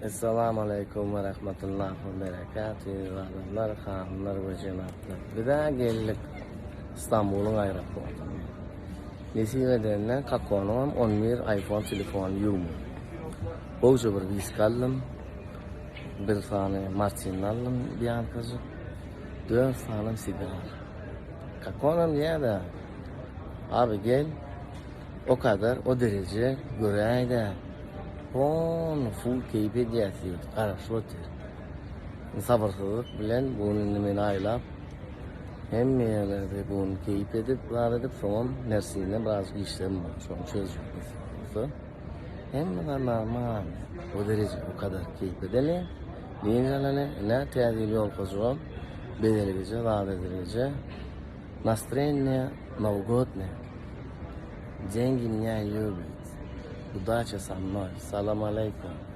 Essalamu aleýkum we rahmetullahi we berekatuh eziz adamlar, hanymlar we jenaplar. Biz-ä geldik Stambulyň aeroportuna. Nesip edende Kakonyňam 11 iPhone telefony ýuwmaly. Gowja bir wiski aldym. Bir sany martini aldym biankajyk. Dört sanam sigar. Kakonam diýýär-de, Abi gel, o kadar, o dereje göräý-dä. Hon full keýp edýäs diýip garaşyp otyr. Sabyrsyzlyk bilen bu gün indi meni aýlap hemme ýerlerde bu gün keýp edip zat edip soňam Mersinde birazjyk işlerim bar şony çözjek nesip bolsa. Hemme zat normal. O dereje o kadar keýp edeli. Dynç alaly. Ine täze ýyl ýolkajygam bezelgije zat edilgije. Nastreniýe nowgodnyý. Dengi mnýa lýubit. Udaça sa mnoý. Salam aleýkum.